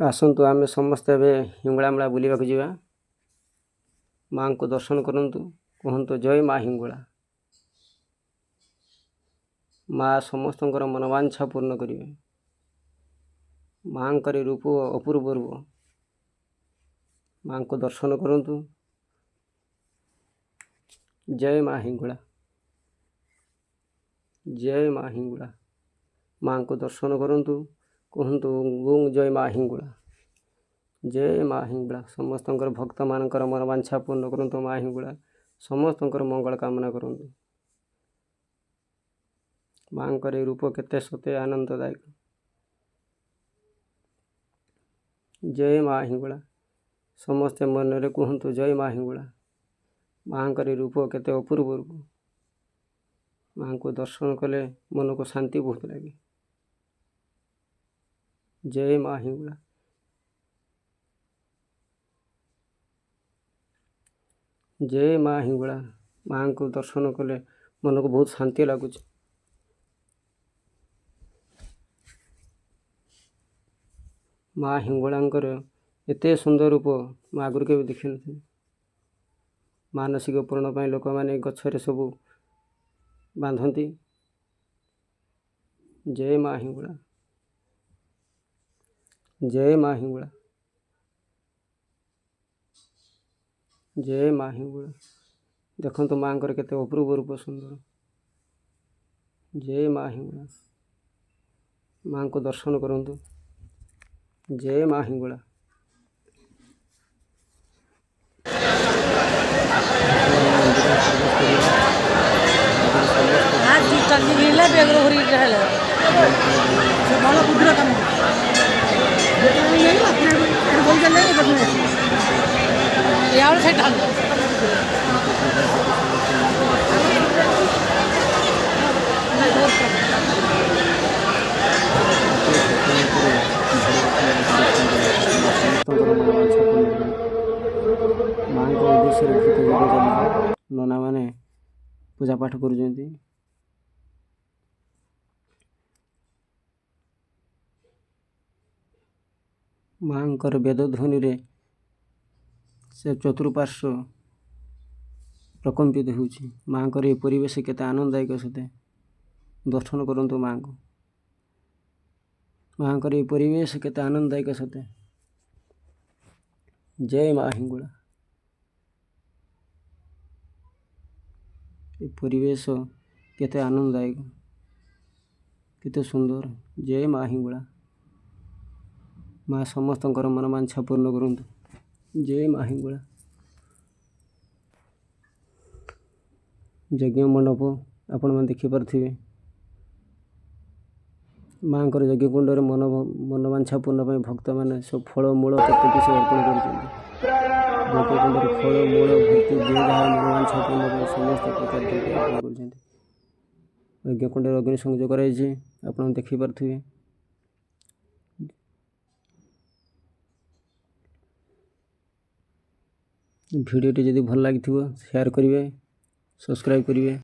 ଆସନ୍ତୁ ଆମେ ସମସ୍ତେ ଏବେ ହିଙ୍ଗୁଳା ମେଳା ବୁଲିବାକୁ ଯିବା। ମାଆଙ୍କୁ ଦର୍ଶନ କରନ୍ତୁ, କୁହନ୍ତୁ ଜୟ ମା ହିଙ୍ଗୁଳା। ମା ସମସ୍ତଙ୍କର ମନବାଞ୍ଛା ପୂର୍ଣ୍ଣ କରିବେ। ମାଆଙ୍କର ରୂପ ଅପୂର୍ବ ରୂପ। ମାଆଙ୍କୁ ଦର୍ଶନ କରନ୍ତୁ। ଜୟ ମା ହିଙ୍ଗୁଳା, ଜୟ ମା ହିଙ୍ଗୁଳା। ମାଆଙ୍କୁ ଦର୍ଶନ କରନ୍ତୁ, କୁହନ୍ତୁ ଗୁଁ ଜୟ ମା ହିଙ୍ଗୁଳା, ଜୟ ମା ହିଙ୍ଗୁଳା। ସମସ୍ତଙ୍କର ଭକ୍ତମାନଙ୍କର ମନବାଞ୍ଛା ପୂର୍ଣ୍ଣ କରନ୍ତୁ ମା ହିଙ୍ଗୁଳା। ସମସ୍ତଙ୍କର ମଙ୍ଗଳ କାମନା କରନ୍ତୁ। ମାଆଙ୍କର ଏ ରୂପ କେତେ ସତେ ଆନନ୍ଦଦାୟକ। ଜୟ ମା ହିଙ୍ଗୁଳା। ସମସ୍ତେ ମନରେ କୁହନ୍ତୁ ଜୟ ମା ହିଙ୍ଗୁଳା। ମାଆଙ୍କର ଏ ରୂପ କେତେ ଅପୂର୍ବ ରୂପ। ମାଆଙ୍କୁ ଦର୍ଶନ କଲେ ମନକୁ ଶାନ୍ତି ବହୁତ ଲାଗେ। ଜୟ ମା ହିଙ୍ଗୁଳା, ଜୟ ମା ହିଙ୍ଗୁଳା। ମାଆଙ୍କୁ ଦର୍ଶନ କଲେ ମନକୁ ବହୁତ ଶାନ୍ତି ଲାଗୁଛି। ମା ହିଙ୍ଗୁଳାଙ୍କର ଏତେ ସୁନ୍ଦର ରୂପ ମୁଁ ଆଗରୁ କେବେ ଦେଖିନଥିଲି। ମାନସିକ ପୂରଣ ପାଇଁ ଲୋକମାନେ ଗଛରେ ସବୁ ବାନ୍ଧନ୍ତି। ଜୟ ମା ହିଙ୍ଗୁଳା, ଜୟ ମା ହିଙ୍ଗୁଳା, ଜୟ ମା ହିଙ୍ଗୁଳା। ଦେଖନ୍ତୁ ମାଆଙ୍କର କେତେ ଅପୂର୍ବ ରୂପ ସୁନ୍ଦର। ଜୟ ମା ହିଙ୍ଗୁଳା। ମାଆଙ୍କୁ ଦର୍ଶନ କରନ୍ତୁ। ଜୟ ମା ହିଙ୍ଗୁଳା। ମନ୍ଦିର ପ୍ରବେଶ କରିବା। ମନ୍ଦିର ସମସ୍ତ ଲୋକ ସଂଖ୍ୟା ସେଠି ସମସ୍ତେ ମାଆଙ୍କୁ ଦର୍ଶନ କରନ୍ତି। ଅତି ସ୍ୱପ୍ନ ଭିଡ଼ ମାଆଙ୍କୁ ଦର୍ଶନ କରିବାକୁ। ମା ସମସ୍ତଙ୍କର ମନବାଞ୍ଛା ପୂର୍ଣ୍ଣ କରନ୍ତି। ମାଆଙ୍କ ଉଦ୍ଦେଶ୍ୟରେ ଘୃତ ଯଜ୍ଞ ଚାଲିଛି। ନନାମାନେ ପୂଜା ପାଠ କରୁଛନ୍ତି। ମାଆଙ୍କର ବେଦଧ୍ୱନିରେ ସେ ଚତୁଃପାର୍ଶ୍ୱ ପ୍ରକମ୍ପିତ ହେଉଛି। ମାଆଙ୍କର ଏ ପରିବେଶ କେତେ ଆନନ୍ଦଦାୟକ ସତେ। ଦର୍ଶନ କରନ୍ତୁ ମାଆଙ୍କୁ। ମାଆଙ୍କର ଏ ପରିବେଶ କେତେ ଆନନ୍ଦଦାୟକ ସତେ। ଜୟ ମା ହିଙ୍ଗୁଳା। ଏ ପରିବେଶ କେତେ ଆନନ୍ଦଦାୟକ, କେତେ ସୁନ୍ଦର। ଜୟ ମା ହିଙ୍ଗୁଳା। ମା ସମସ୍ତଙ୍କର ମନବାଞ୍ଛା ପୂର୍ଣ୍ଣ କରନ୍ତୁ। ଜୟ ମା ହିଙ୍ଗୁଳା। ଯଜ୍ଞ ମଣ୍ଡପ ଆପଣମାନେ ଦେଖିପାରୁଥିବେ। ମାଆଙ୍କର ଯଜ୍ଞକୁଣ୍ଡରେ ମନବାଞ୍ଛା ପୂର୍ଣ୍ଣ ପାଇଁ ଭକ୍ତମାନେ ସବୁ ଫଳମୂଳ କେତେ କିଛି ଅର୍ପଣ କରୁଛନ୍ତି। ଯଜ୍ଞକୁଣ୍ଡରେ ଫଳମୂଳ ଭର୍ତ୍ତି, ଯିଏ ଯାହା ମନବାଞ୍ଛା ପୂର୍ଣ୍ଣ ପାଇଁ ସମସ୍ତ ପ୍ରକାର ଦ୍ରବ୍ୟ ଅର୍ପଣ କରୁଛନ୍ତି। ଯଜ୍ଞକୁଣ୍ଡରେ ଅଗ୍ନି ସଂଯୋଗ କରାଯାଇଛି, ଆପଣ ଦେଖିପାରୁଥିବେ। ଭିଡ଼ିଓଟି ଯଦି ଭଲ ଲାଗିଥିବ ସେୟାର କରିବେ, ସବସ୍କ୍ରାଇବ୍ କରିବେ।